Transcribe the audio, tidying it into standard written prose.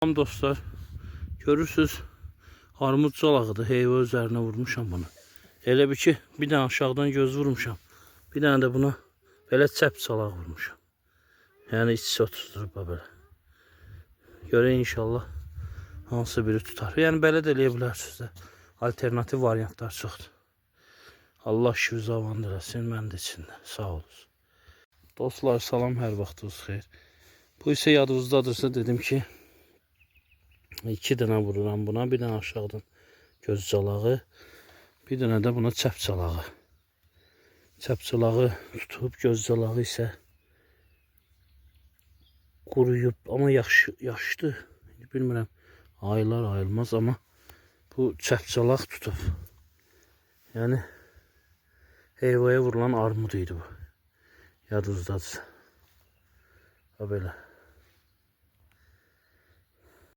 Salam dostlar. Görürsüz, armud calağıdır. Heyva üzərinə vurmuşam bunu. Elə bir ki, bir dənə aşağıdan göz vurmuşam. Bir dənə də buna belə çəp calaq vurmuşam. Yəni iç-içə otuzdurub belə. Görək inşallah hansı biri tutar. Yəni belə də eləyə bilərsiniz də. Alternativ variantlar çoxdur. Allah işinizi avan eləsin, mən də içində. Sağ olun. Dostlar, salam, hər vaxtınız xeyir. Bu isə yadınızdadırsa dedim ki, iki dənə vururam buna, bir dənə aşağıdan göz calağı, bir dənə də buna çəp calağı. Çəp calağı tutub, göz calağı isə quruyub, amma yaxşı, yaşdı. Bilmirəm, ayılar ayılmaz, amma bu çəp calaq tutub. Yəni heyvaya vurulan armud idi bu. Yadınızdadırsa. Ha belə.